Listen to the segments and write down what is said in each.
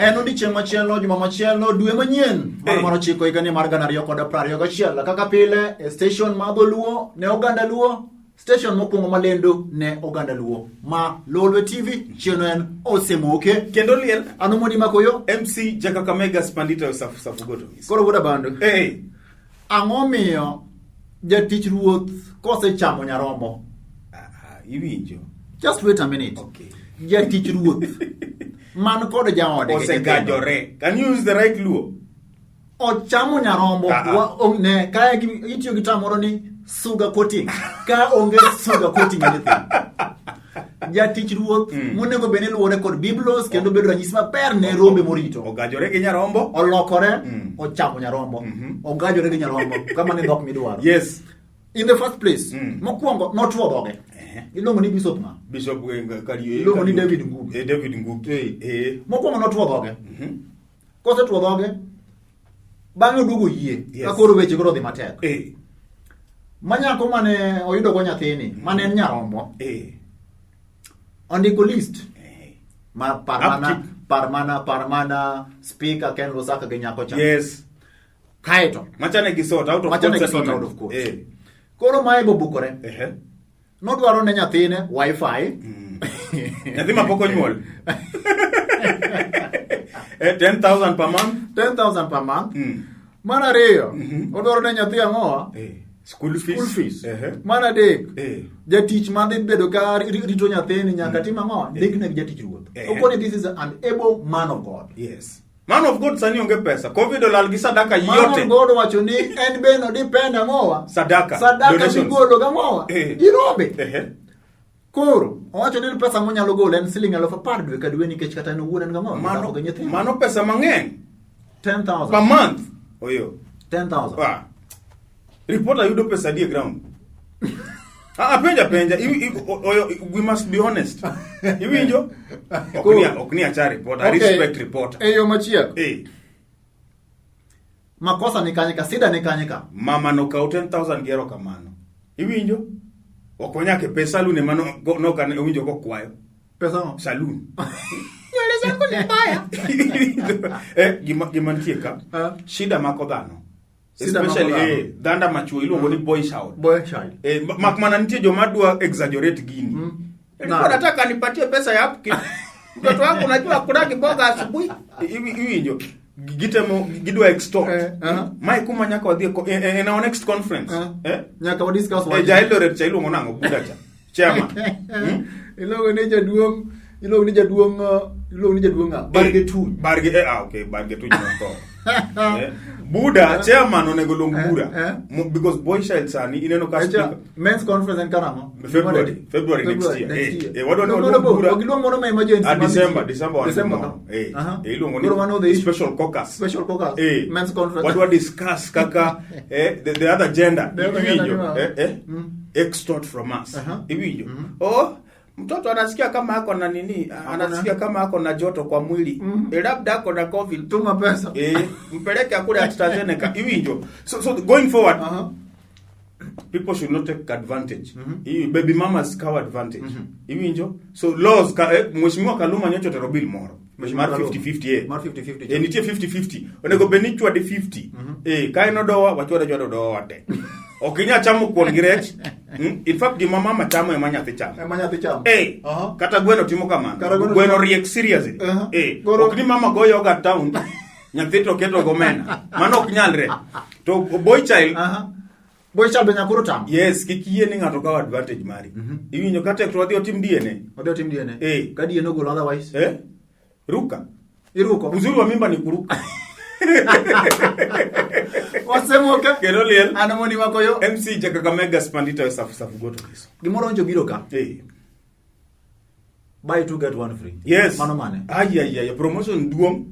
En odiechieng' machielo, juma machielo, dwe manyien mar Hey. mar 9 higani mar 2021. Kaka pile e station mar Dholuo ne oganda Luo, station mokwongo malendo ne oganda Luo ma Lolwe TV chieno en osemoke. Kendo liel Ano modi makoyo? MC Jakakamega Spandita Safu Safu Goto. Koro wuoda bando. Hey. Ang'o miyo jatich ruoth kosechamo nyarombo? Ah, iwinjo. Just wait a minute. Okay. Jatich ruoth man kod jaode gi nyithindo. Osegajore. Can you use the right Luo? Ochamo nyarombo. Ah, ah. Ne, kae itiyo gi term moro ni sugar coating. Ka onge sugar coating anything. Jatich ruoth monego bed ni luwore kod biblos kendo bedo ranyisi maber ne rombe morito. Ogajore gi nyarombo. Olokore, ochamo nyarombo. Ogajore gi nyarombo. Kama ne dhok midwaro. Yes. In the first place, mokwongo notwo dhoge. Iluongo ni Bishop ng'a? Bishop Kariuki. Iluongo ni David Ngugi. David Ngugi. Mokwongo notwo dhoge. Kosetwo dhoge, bang'e oduogo yie. Yes. Ka koro weche koro odhi matek. Manyako mane oyudo go nyathini, mane en nyarombo, ondiko list. Ma parmana, Upkeep. parmana, parmana, speaker Ken Lusaka gi nyako cha. Yes. Kaeto. Machane gi sort out of Machane court gi sort settlement. out of court. Koro mae bobukore. Nodwaro ne nyathine wifi. Nyathi ma pok onyuol. 10,000 per month. 10,000 per month. Mar ariyo, odwaro ne nyathi ang'owa? School fees. School fees. Mar adek, jatich madhi bedo ka rito nyathini nyaka tim ang'owa? Ndikne gi jatich ruoth. Okoni this is an able man of God. Yes. Man of God sani onge pesa. Covid olal gi sadaka Man yote. of God owacho ni en be no depend ang'owa? Sadaka. Sadaka Donations. migolo gang'owa? Gi rombe. Koro owacho ni pesa monyalo golo en siling 10,000 dwe ka dwe nikech kata en owuon en gang'owa? Mano, Gi nyithindo. mano pesa mang'eny. 10,000. Per month. Oyo. 10,000. Ah. Reporter yudo pesa adi e ground? Ah, penja penja. Oyo, we must be honest. Iwinjo? Ok ni acha reporter. I respect reporter. E yo machielo. Makosa ni kanye ka, sida ni kanye ka. Mama no kaw 10,000 gi erokamano. Iwinjo? Ok onyake pesa saloon ema no ka owinjo kokwayo. Pesa no? Saloon. Nywele zangu ni mbaya. Gima nitie ka. Shida mako dhano. Shida mako Especially, dhano. dhanda machuo iluongo ni boy child. Boy child. Mak mana nitie joma dwa exaggerate gini. Nilikuwa Nani? nataka nipatie pesa ya upkeep. Mtoto wangu unajua kuna kiboga asubuhi. Iwinjo. Gitemo gidwa extort. Mae kuma nyaka wadhi in our next conference. Nyaka wa discuss wach. Ja Eldoret cha iluongo nang'o Buda cha. Chairman. Iluongo ni jaduong', iluongo ni jaduong', iluongo ni jaduong' ng'a? Bargetuny. Barge, okay, Bargetuny no. Buda chairman onego luong bura. Because boy child sani ineno ka speaker. Men's conference en karang'o? February next year. Next year. Wadwa ni No, no, waluong no, bura. ok iluong moro ma emergency, ma December wan December moro. ka. Iluongo ni Koro mano the issue. special caucus. Special caucus. Men's conference. Wadwa discuss kaka the other gender. The other gender Iwinjo? ni Extort from us. Iwinjo? Oh, mtoto anasikia kama ako na nini, anasikia kama ako na joto kwa mwili. Labda ako na COVID. Tuma pesa. Mpeleke akule AstraZeneca. Iwinjo? So going forward, people should not take advantage. Baby mamas kaw advantage. Iwinjo? So laws ka, Mheshimiwa Kaluma nyocha otero bill moro. Mheshimiwa Mar Kaluma. 50-50, Mar 50-50. Nitie 50-50. Onego bed ni chwade 50. Ka en odowa, wachwade chwade odowa te. Ok inyal chamo kuon gi rech. In fact, gima mama chamo ema nyathi chamo. Ema nyathi chamo. Kata gweno timo kamano. Kata gweno Gweno timo- riek seriously. Koro- Ok ni mama goyo ga town, nyathi to keto gomena. Mano ok nyalre. To boy child, Boy child be nyakoro tamo. Yes, kik yie ni ng'ato kaw advantage mari. Iwinjo ka tek to wadhi otim DNA. Wadhi otim DNA. Ka DNA ogolo otherwise. Ruka. Iruko. Uzuri wa mimba ni kuruka. Wasemoke. Kendo liel. An Moni Makoyo. MC Jakakamega Spandita Safu Safu Goto Kiso. Gimoro onjo biro ka. Buy two get one free. Yes. Mano mane? Ay, ay, ay, promotion duong.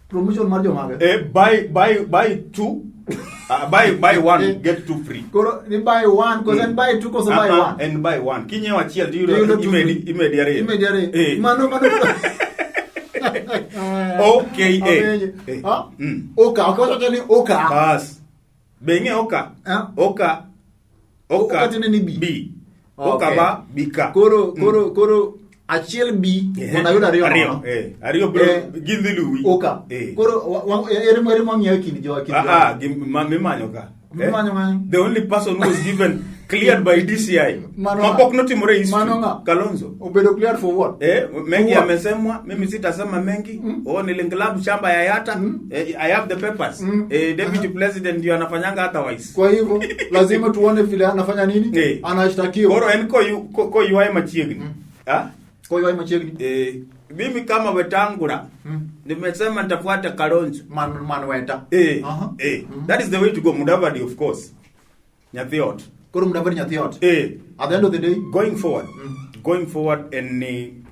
Promotion mar jomage? Buy two. Buy one, get two free. Koro ni buy one, koso en buy two, koso buy one? En buy one. Kinyiewo achiel to Iyudo iyudo two free. imedi ariyo. Imedi ariyo. Mano, mano. Okay, Amenye. Ha? Oka, ok wacho ni oka. Bas. Be ing'e oka? Oka. Oka. Oka tiende ni B. B. Oka Okay. ba, B ka. Koro, koro, koro. Achiel bi mondo ayud ariyo nono. Eh, ariyo biro Eh, gidhi luwi. Oka. Eh. Koro ere ere mwang'iyo e kind jo kind Ah, jo. ah, mimanyo ka. Eh? Mimanyo ng'ani? The only person who was given cleared by DCI. Mano Mapok ng'a? notimore history. Mano ng'a? Kalonzo. Obedo cleared for what? Eh, mengi For what? amesemwa, mimi sitasema mengi. Oh, nilinclub shamba ya Yata. Eh, I have the papers. Eh, deputy president ndio anafanyanga otherwise. Kwa hivyo lazima tuone vile anafanya nini? Eh. Anashtakiwa. Koro en koywaye machiegni. Ah? Koywaye machiegni. Eh, mimi kama Wetangula nimesema nitafuata Kalonzo. Man man weta. Eh, Aha. eh, that is the way to go. Mudavadi of course. Nyathi ot. Koro Mudavadi nyathi ot. Eh, At the end of the day, going forward. Going forward and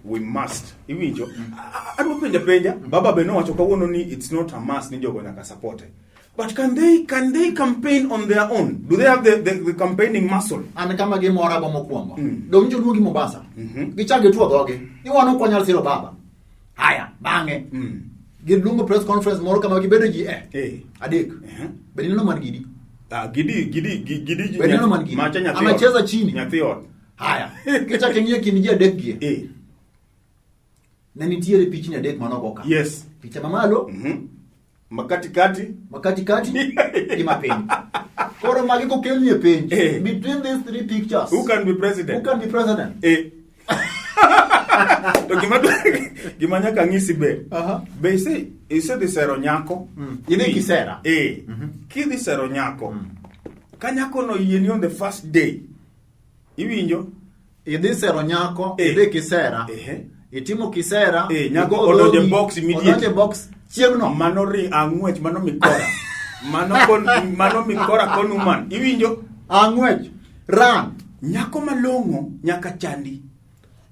we must. Iwinjo. Adwa penja penja. Baba be nowacho kawuono ni it's not a must ni jogo nyaka support. But can they campaign on their own? Do they have the campaigning muscle? An kama gimora go mokwongo. Dong nyocha oduogi Mombasa. Gichak gituo dhogi. Ni wan ok wanyal siro baba. Haya, bang'e. Giluongo press conference moro kama gibedo ji e. Eh. Adek. Eh. Be ineno man gidi. Ah, gidi Be ineno man gidi. Macha nyathi ot. Amecheza chini. Nyathi ot. Haya. Kichak ing'iyo kind ji adek gi. Eh. Ne nitiere pichni adek manogo ka. Yes. Picha mamalo, Makatikati. makatikati gi mapiny. Koro magi kokelni e penj. Eh. Between these three pictures. Who can be president? Who can be president? Eh. To gima nyaka ng'isi be. Aha. Be isedhi sero nyako. Idhi kisera. Eh. Kidhi sero nyako. Ka nyako no yieni on the first day. Iwinjo? Idhi sero nyako, Eh. idhi kisera. Ehe. Itimo kisera, Eh, nyako igo odonjo e dhogi, box immediately. Odonjo e box chieng'no. Mano ri ang'wech, mano mikora. Mano mikora konuman. Iwinjo? Ang'wech. Run. Nyako malong'o nyaka chandi.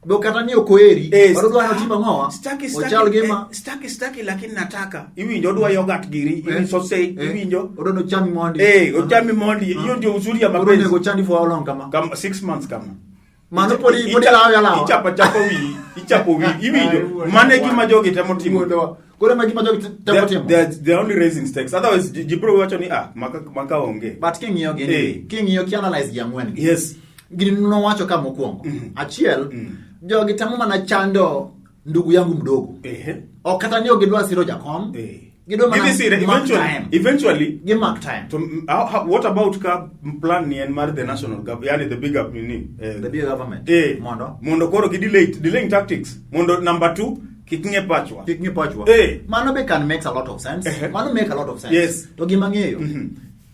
Be kata ni ok oheri, Eh, but odwa ni otim ang'owa? Staki, staki, Ochal gima eh, staki, staki, lakini nataka. Iwinjo, odwa yogurt giri, Eh, sausage, eh, iwinjo. Odwa ni ochami mondi. Eh, ochami mondi. Hiyo ndio uzuri ya Koro mapenzi. onego ochandi for how long kama? Kama 6 months kama. Mano podi ilawe alawa. Ichapa chapa wiyi, ichapo wiyi, iwinjo. Ai, Mano e gima jogi temo timo. Wuondowa. Koro ema gima jogi temo timo. They're only raising stakes. Otherwise, ji biro wacho ni ah, maka onge. But king'iyo gini, Eh. king'iyo ki analyze ji ang'wen gi. Yes. Gini nowacho ka mokwongo. Achiel, jogi temo mana chando ndugu yangu mdogo. Ehe. Ok kata ni ok gidwa siro jakom. Eh. Gidwa mana Gidhi sire mark eventually. time. Eventually. Gi mark time. To, what about ka plan ni en mar the national government, yani the big up nini? Eh, The big government. Eh, Mondo. Mondo koro gi delaying tactics. Mondo number 2 kik ng'e pachwa. Kik ng'e pachwa. Eh. Mano be can makes a lot of sense. Eh. Mano make a lot of sense. Yes. To gima ng'eyo.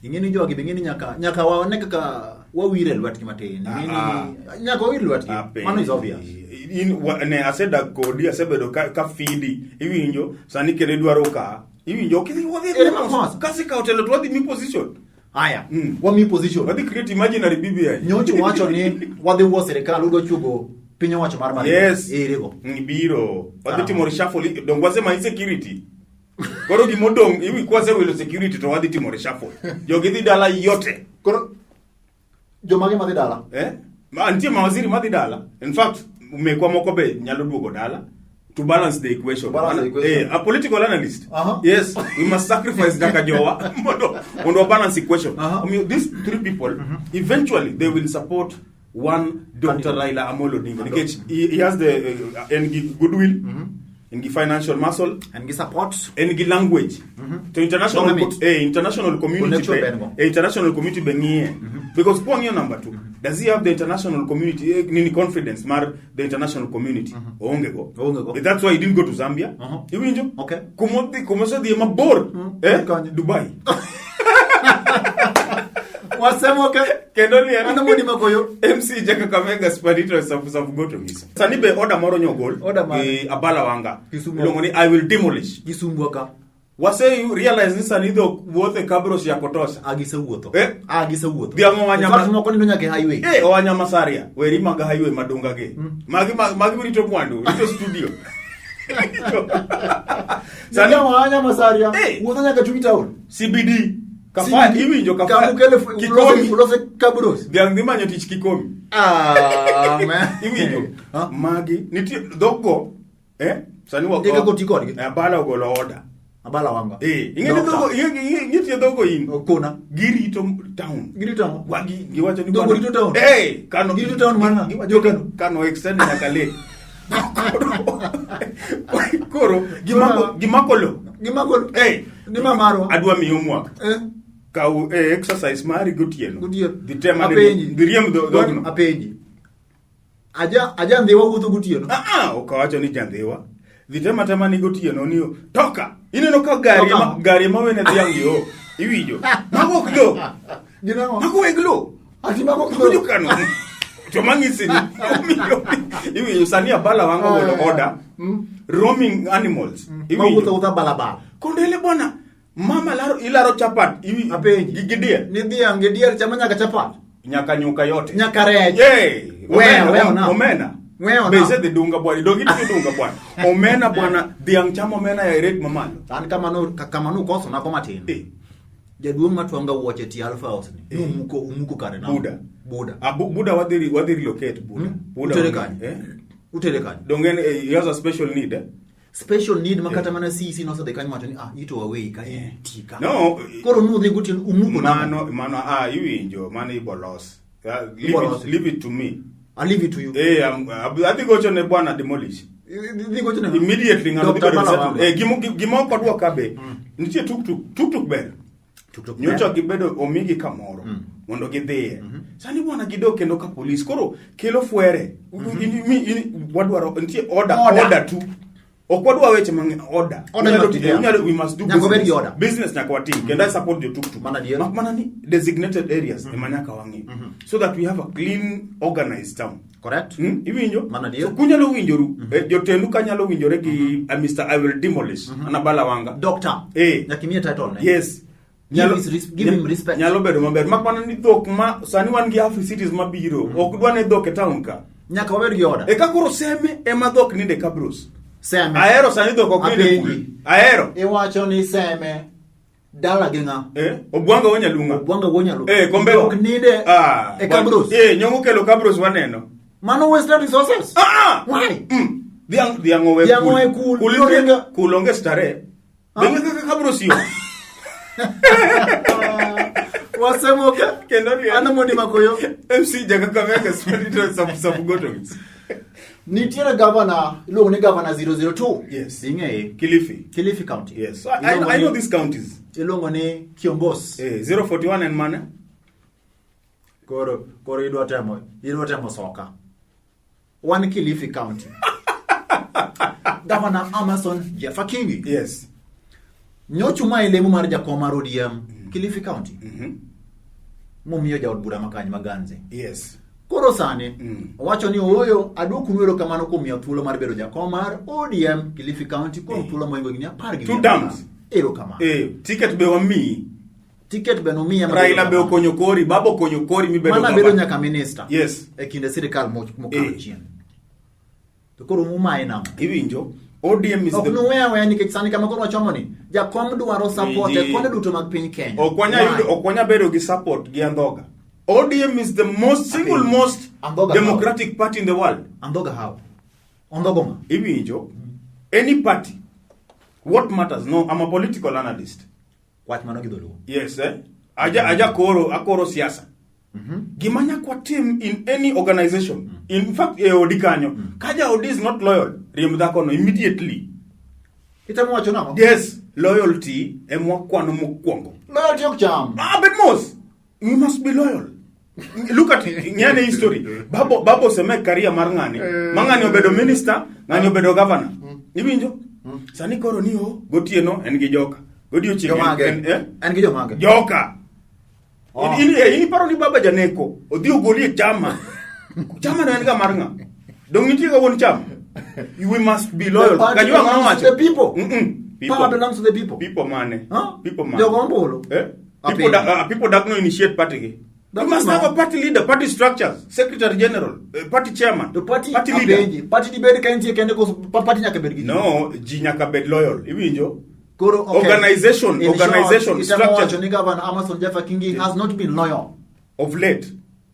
Ing'e ni jogi be ng'e ni nyaka waone kaka wawire lwetgi matin. Ing'e ni nyaka wawir lwetgi. Mano is obvious. In ne asedak kodi, asebedo ka fidi, iwinjo, sani kendo idwaro ka. Iwinjo, ok idhi wadhi Ere makosa. Kasi ka otelo to wadhi mi position. Haya. Wami position. Wadhi create imaginary BBI. Nyocha wacho ni wadhi wuo sirikal udwa chugo piny owacho mar Baringo. Yes. Erego. Biro. Wadhi Ah. timo reshuffle, dong wasema insecurity. Koro gimodong' iwi kwasewilo security to wadhi timo reshuffle. Jogi dhi dala yote. Koro jomage madhi dala? Eh? Ma nitie mawaziri madhi dala. In fact, mekwa moko be nyalo duogo dala to balance the equation. To balance the equation. Eh, a political analyst. Uh-huh. Yes, we must sacrifice nyaka jowa mondo wa balance equation. Uh-huh. I mean, these three people eventually they will support one Dr. Candidate. Raila Amolo Odinga. Nikech he has the en gi goodwill, en gi financial muscle, En gi support. en gi language. To international Government. international community Connection be, ben go. international community be ng'iye. Because kwang'iyo number 2, does he have the international community nini confidence mar the international community? Oonge go. Oonge go. That's why he didn't go to Zambia. Uh-huh. Iwinjo? Okay. Kumodhi kumosedhi mabor. Eh? Kanye. Dubai. Wasemo ke Kendo ni en Ano modi makoyo? MC Jack Kakamega Spanito Safu Safu Goto Misa. Sani be order moro nyogol. Order mane? Abala Wanga. Kisumu. Iluongo ni I will demolish. Gisumbwa ka. Wase realize ni sani dhok wuothe kabros ya kotosha. A gisewuotho. Eh? A gisewuotho. Dhiang' owanya In fact, ma- moko nindo nyaka e highway. Eh, owanya masaria. Weri mag highway madunga gi. Magi rito mwandu, rito studio. Sani Sani owanya masaria. Eh. Wuotho nyaka Chui town. CBD. Kafa iwinjo kafa. Kamukele Kikomi. ulose kabros. Dhiang' dhi manyo tich Kikomi. Ah, man. Iwinjo. Huh? Magi nitie dhokgo. Eh? Sani wa Nitie kaka oti kodgi. Abala ogolo order. Abala Wanga. Eh, ing'e ni Doctor. dhogo, ing'e tie dhogo in. Okona. Girito town. Girito ang'o? Wagi giwacho ni Dhogo rito town? Eh, kano Girito town mar ng'a? Giwacho Jokano? ni kano extend nyaka late. Koro gimako lo. Gimako lo. Eh. Ni mamarwa. Adwa miyi homework. Eh. Kaw exercise mari gotieno. Gotieno. Dhi tem ane. Apenji. Dhi riemb dhogno. Apenji. Aja ndhiwa wuotho gotieno. Ah ah, ok awacho ni jandhiwa. Dhi tem atema ni gotieno ni toka. Ineno ka gari Toka. ma gari ma wene dhiang' yo. Iwinjo. Mago ok dhok. Ginang'o? Mago weg lo. Ati mago ok Mago dhok. jokano. To mang'isi ni iwinjo sani abala wango golo order. Roaming animals. Mawuotho Iwinjo. wuotha balabala. Kondele bwana. Mama laro ilaro chapat. Apenji. Gi diel. Ni dhiang' gi diel chamo nyaka chapat. Nyaka nyuka yote. Nyaka rech. Yay! Weyo, weyo na. Omena. Weyo Be na. isedhi dunga bwana. Dog idhi dunga bwana. Omena bwana, dhiang' chamo omena ya rate mamalo. An kamano ukoso nako matin. Eh. Jaduong' matwanga wuoche ti Alpha House ni. Eh. Numuko umuko kare na. Buda. Buda. Ah, Buda wadhi relocate Buda. Buda. Utere wadhi- kanye? Eh? Utere kanye? Donge en, he has a special need eh? Special need ma kata mana CEC nosedhi kanyo wacho ni ah ito away ka tika. No. Koro nudhi gotieno umuko nang'o? Mano ah iwinjo, mano ibo los. Leave Ibo it, losi. leave it to me. I leave it to you. Eh, adhi gocho ne bwana demolish. Idhi gocho ne ng'a? Immediately ng'ano dhi Dr. bedo Bala settled. Wamba. Eh, gima ok wadwa ka be. Nitie tuk-tuk, tuk-tuk ber. Tuk-tuk Nyocha ber. gibedo omigi kamoro mondo gidhiye. Sani bwana gidok kendo ka polis. Koro kelo fwere. Wadwaro nitie order, Order. order tu. Ok wadwa weche mang'eny order. Order must be there. We must do Nyaka obed business. gi order. Business nyaka watim. Kendo I support jo tuk-tuk. Mana adier. Mak mana ni designated areas ema nyaka wang'i. So that we have a clean organized town. Correct? Iwinjo? Mana adier. So kunyalo winjoru, jotendu ka nyalo winjore gi Mr. I will demolish. Anabala Wanga. Doctor. Eh. Nyaka imiye title ne. Yes. Give give him respect. Nyalo bedo maber. Mak mana ni dhok ma sani wan gi Afri cities mabiro. Ok dwa ne dhok e town ka. Nyaka wabed gi order. E ka koro seme ema dhok ninde Kabros. Seme. Ahero sani dhok ok ninde kul. Apenji. Ahero. Iwacho ni seme dala gi ng'a? Obwanga wo Nyalunga. Obwanga wuo Nyaluo. Kombe. Dhok ninde Ah. e Kabros. Nyong'o kelo Kabros waneno. Mano wasted resources. Ah! Why? Dhiang' owe Dhiang' owe kul. Kul Koro ringo- kul onge stare. Bende kaka Kabros yo. Wasemoke. Kendo riel. An Omondi Makoyo. MC Jakakamega Spiritual Sabugotomis. Nitiere governor, iluongo ni governor 002. Yes. Ing'eye. Kilifi. Kilifi County. Yes. I know these counties. Iluongo ni Kiongosi. 041 en mane? Koro idwa temo soka. Wan Kilifi County. Governor Amason Jeffa Kingi. Yes. Nyocha umaye lemo mar jakom mar ODM Kilifi County. Momiyo jaod bura makanyo Maganze. Yes. Koro sani owacho ni ooyo aduokonu erokamano kuom miya thuolo mar bedo jakom mar ODM Kilifi County kuom thuolo mohingo higni apar gi Two terms. Erokamano. Ticket be wamiyi. Ticket be nomiya mabedo Raila be kamano. okonyo kori, baba okonyo kori mibedo Mana bedo gavana. nyaka minister. Yes. E kinde sirikal mokalo chien. To koro mumaye nang'o? Iwinjo? ODM is Ok the nuweya aweya nikech sani kama koro wachomo ni jakom dwaro support e Winji. konde duto mag piny Kenya. Ok wanya Why? yudo, ok wanya bedo gi support gi andhoga. ODM is the most single Apenji. most Andhoga democratic party in the world. Andhoga how? Andhogo ng'a? Iwinjo? Any party. What matters? No, I'm a political analyst. Wach mano gi dholuo. Yes, eh? Aja koro, akoro siasa. Gima nyaka watim in any organization. In fact, e odi kanyo. Ka jaodi is not loyal, riemb dhakono immediately. Itemo wacho nang'o? Yes, loyalty ema wakwano mokwongo. Loyalty ok cham. Ah, but mos, you must be loyal. Look at ng'ane history. Babo oseme career mar ng'ani. Ma ng'ani obedo minister, ng'ani obedo governor. Iwinjo? Sani koro ni o gotieno en gi joka. Godiochieng' Jomage. en En gi jomage. Joka. Oh. In iparo ni baba janeko, odhi ogoli e chama. Chama no en ga mar ng'a? Dong nitie ga wuon chama. We must be loyal. The party Kajwang' belongs to nowacho. the people. People. Power belongs to the people. People mane. Huh? People mane. Jogo ombulu. People Apingo. da no initiate party gi. We That's must no. have a party leader, party structures, secretary general, party chairman, To party, party leader. apenji. Party dibed ka entie kende koso party nyaka bed gi ji? No, ji nyaka bed loyal. Iwinjo? Koro, okay. Organization, In organization, short, itemo structure. wacho ni Governor Amason Jeffa Kingi has not been loyal Of late.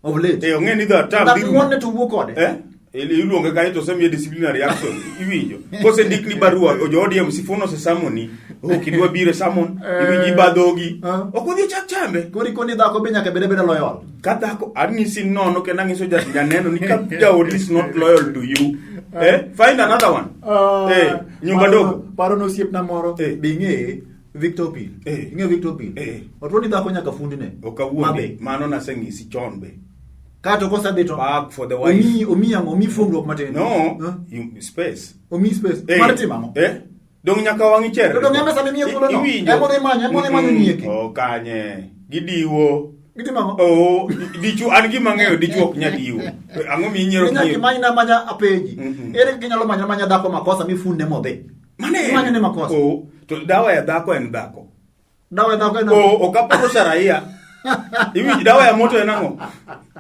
of late. Ong'e ni the term Ng'at dhi rumo. ng'won ne to wuo kode. Iluonge kanyo to osemiye disciplinary action. Iwinjo. Kosendikni barua, jo ODM Sifuna osesamoni. Oh, kidwa biro e summon, iwinjo iba dhogi. Ok odhi ochak chambe. Koro ikoni dhako be nyaka bed abeda loyal. Ka dhako, anyisi nono kendo ang'iso janeno ni ka jaodi is not loyal to you, Eh, find another one. Eh, nyumba ndogo. Paro ne osiepna moro Eh. be ing'eye Victor Opil. Eh. Ing'eyo Victor Opil? Eh. Otuo ni dhako nyaka fundne. Ok awuondi, Mabe. mano naseng'isi chon be. Kato kosedhi to Back for the wife. Omiyi omiyi ang'o? Omiyi fuongruok matin. No, Huh? you, space. Omiyi space. Eh. Mar timo ang'o? Eh? Dong nyaka wang' icher. To dong ema sama imiye thuolo no, Iwinjo. ema odhi manyo, ema odhi manyo Mm-mm. nyieke. Oh, kanye. Gidiwo. Gitimo ang'o? Oh, dichuo an gima ang'eyo dichuo ok nyal diwo. Ang'o minyiero Inyalo kinyiewo? imanyna amanya apenji. Mm-mm. Ere kaka inyalo manyo amanya dhako makosa mifundne modhi? Mane en? Imanyo ne makosa. Oh, to dawa ya dhako en dhako. Dawa ya dhako en Oh, ok aporo raia. Iwinjo dawa ya moto en ang'o?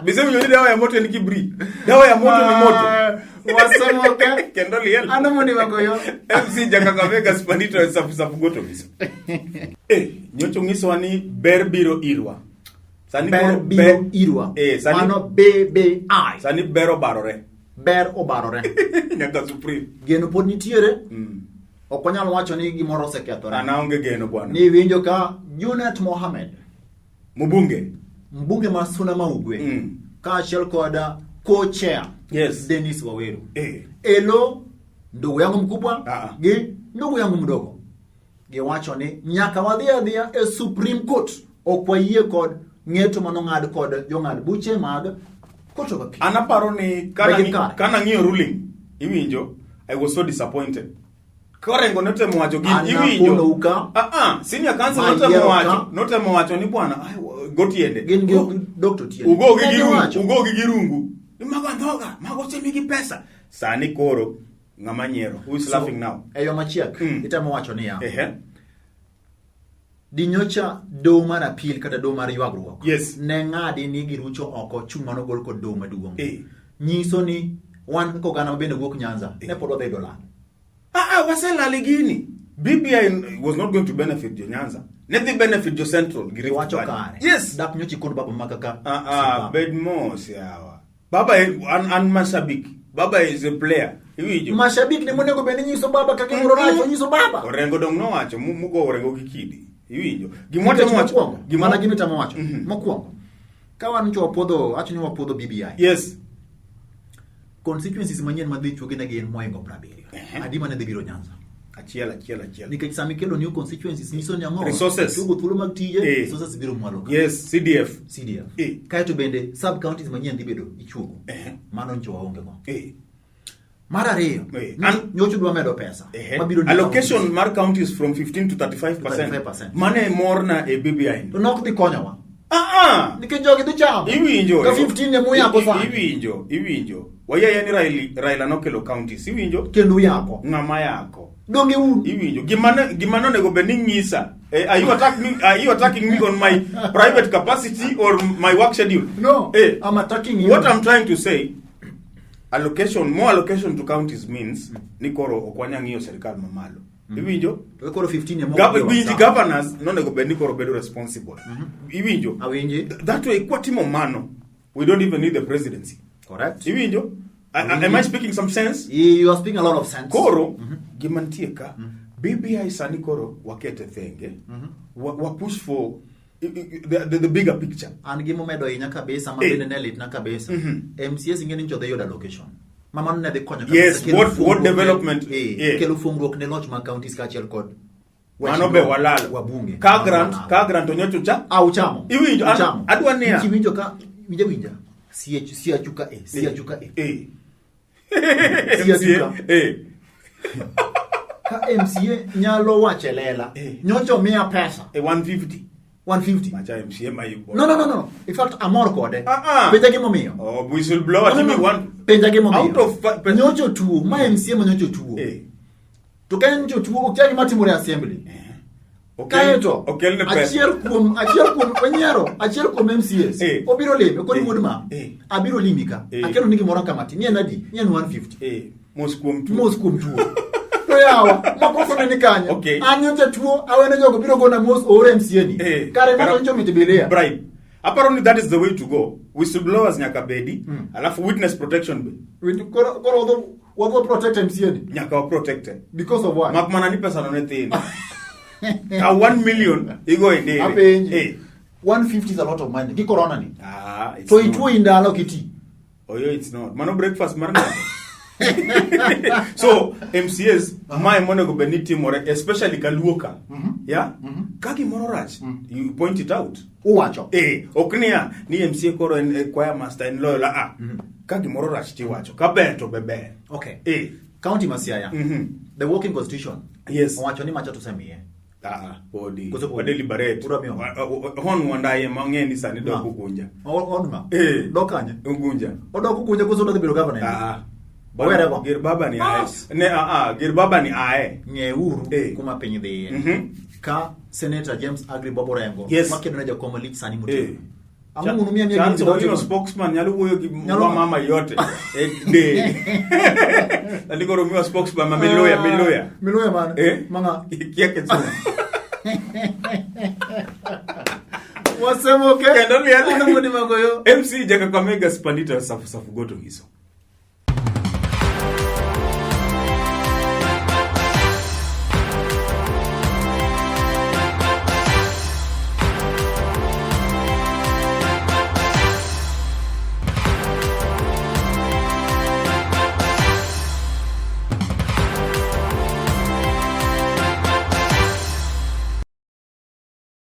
Bisewinjo ni dawa ya moto en kibri. Dawa ya moto ni moto. Wasemoke. Kendo liel. Ano mondo iwako yo? MC Jakakamega Spanito e safu safu goto miso. Eh, nyocha onyisowa ni ber biro irwa. Sani Ber koro biro irwa. Eh, sani, Mano BBI. sani ber obarore. Ber obarore. Nyaka Supreme. Geno pod nitiere. Mm. Ok wanyal wacho ni gimoro osekethore. An aonge geno bwana. Ni winjo ka Junet Mohamed, Mbunge. mbunge ma Suna ma Ugwe, kaachiel kod co-chair Yes. Dennis Waweru. Eh. Elo ndugu yangu mkubwa Ah. gi ndugu yangu mdogo giwacho ni nyaka wadhi adhiya e Supreme Court ok wayie kod ng'eto manong'ad kod jong'ad buche mag Court of Appeal. An aparo ni Be gin kare? kana ng'iyo ruling, iwinjo, I was so disappointed. Korengo notemo wacho gini, An iwinjo. nakonou ka. Ah ah, senior counsel Ma notemo yiero wacho, ka. notemo wacho ni bwana, ai, go tiende. Gin gi Go- Dr. Tiende. Ugogi Ne gi rungu, giwacho. ugogi gi rungu. Ni mago andhoga, mago osemigi pesa. Sani koro ng'ama nyiero. Who is So, laughing now? E yo machiek, itemo wacho niya, Ehe. dinyocha doho mar appeal kata doho mar ywagruok Yes. ne ng'adi ni girucho oko chung' manogol kod doho maduong' Eh. nyiso ni wan kaka oganda ma bende wuok Nyanza ne pod wadhi yudo lal. Ah, ah, waselale gini. BBI was not going to benefit jo Nyanza. Ne dhi benefit jo Central gi Rift Iwacho Valley. kare. Yes. Dak nyocha ikon baba ma kaka Ah, ah, Zimbabwe. bed mos yawa. Baba an mashabiki. Baba is a player. Iwinjo? Mashabiki ne monego bed ni nyiso baba kaka gimoro rach, onyiso baba. Orengo dong nowacho mugo orengo gi kidi. Iwinjo? Gima Nikech watemo wacho. mokwongo, Gima mana gima itemo wacho. Mokwongo, ka wan nyocha wapuodho, awacho ni wapuodho BBI. Yes. Constituencies manyien madhi chuogi ne gin moingo 70. Adi mane dhi biro Nyanza? Achiel achiel achiel. Nikech sama ikelo new constituencies nyiso ni ang'o? Resources. Chuogo thuolo mag tije, Eh. resources biro mwalo ka. Yes, CDF. CDF. Eh. Kaeto bende sub counties manyien dhi bedo ichuogo. Eh. Mano nyocha waonge go. Eh. Mar ariyo, Eh. nyocha dwa medo pesa. Ehe. Mabiro ni Allocation counties. mar counties from 15 to 35%. 35%. Mano e morna e BBI. To nok dhi konyowa. Ah ah. Nikech jogi dhi chamo. Iwinjo. Ka 15 ne muyako sani. Iwinjo, iwinjo. Wayie ni Raila, Raila nokelo counties. Iwinjo? Kendo uyako. Ng'ama yako. Donge un. Iwinjo. Gima nonego bed ni ng'isa. Eh, are you attack me, are you attacking me on my private capacity or my work schedule? No. Eh, I'm attacking you. What I'm trying to say, allocation, more allocation to counties means ni koro ok wanyal ng'iyo sirkal mamalo. Iwinjo? To koro 15 ema Gov ok winji sawa. governors nonego bed ni koro bedo responsible. Iwinjo? Awinji. That way kwatimo mano, we don't even need the presidency. Correct. Iwinjo? Am I speaking some sense? You are speaking a lot of sense. Koro gima nitie ka BBI sani koro wakete thenge wa push for the bigger picture. An gima omedo hinya kabisa ma Eh. bende ne litna kabisa. MCAs ing'e ni nyocha dhi yudo allocation. Ma mano ne dhi konyo kabisa Yes, kelo what fuongruok ne- development, eh, yeah. kelo fuongruok ne loch mag counties kaachiel kod Mano be walalo. wabunge. Ka Mano grant, walalo. ka grant onyocho cha. Ah, uchamo. Iwinjo, Uchamo. adwa niya. Iwinjo ka winja winja. Siachu siachuka e, siachuka e. Eh. Siachuka. Eh. Ka MCA nyalo wacho e lela. Eh. Nyocha omiya pesa. Eh, 150. 150. Macha MCA ma ibo. No, no, no, no. In fact, amor kode. Ah, ah. Penja gimomiyo. Oh, whistleblower No, no, timi no. one. Penja gimomiyo. Out of Nyocha otuo, ma MCA ma nyocha otuo. Eh. To ka en nyocha otuo, ok kia gima timore e assembly. Kaeto, Okelne pesa. achiel kuom onyiero, achiel kuom MCAs. Eh. Obiro lime, koni Eh. wuod ma. Eh. Abiro limi ka. Eh. Akelo ni gimoro kama ti. Ni en adi? Ni en 150. Eh, mos kuom tuo. Mos kuom tuo. To yawa, makosa ne ni kanye? Okay. An nyocha tuo, awene jogo biro gona mos oor MCA ni. Eh. Kare ng'ato nyocha omit bilia. Bribe. Aparo ni that is the way to go. Whistleblowers nyaka bedi, alafu witness protection be. Koro koro wadho protect MCA ni. Nyaka wa protect. Because of what? Mak mana ni pesa no ne thin. Ka 1 million igo e ndere. Apenji. Eh. 150 is a lot of money. Gi corona ni. Ah, it's To not. ituo indalo kiti. Oyo it's not. Mano breakfast mar ng'ato. So MCAs mae monego bed ni timore especially kaluo ka. Yeah? Ka gimoro rach, you point it out. Uwacho. Ok niya ni MCA koro en choir master en loyal a. Ka gimoro rach tiwacho, ka ber to be ber. Okay. Eh. County ma Siaya. The working constitution. Yes. Owacho ni macha to osemiye. Ah, podi. Koso podi? Wa deliberate. Udwa miyo? Hon Wandayi mang'e ni sani dok Ma. Ugunja. On ma. Eh. Dok kanye? Ugunja. Odok Ugunja koso odhi bedo governor? Ah. Owere go. Gir baba ni ae. Bas. Ne ah ah, gir baba ni ae. Ng'euru Eh. kuma piny dhiye. Mhm. Ka Senator James Agri Bob Orengo Yes. makedo ne jakom malich sani motegno. Eh. Ang'o mondo miya miya Chance gini Owino dhote? spokesman nyalo wuoyo gi Nyalo- mama yote. E de. Sani koro miwa spokesman ma miluya miluya. Miluya man. Eh? Manga. Kia ketsumu. Wasemoke. Kendo liel. Ano mudi magoyo. MC Jakakamega Spandita safu safu goto ngiso.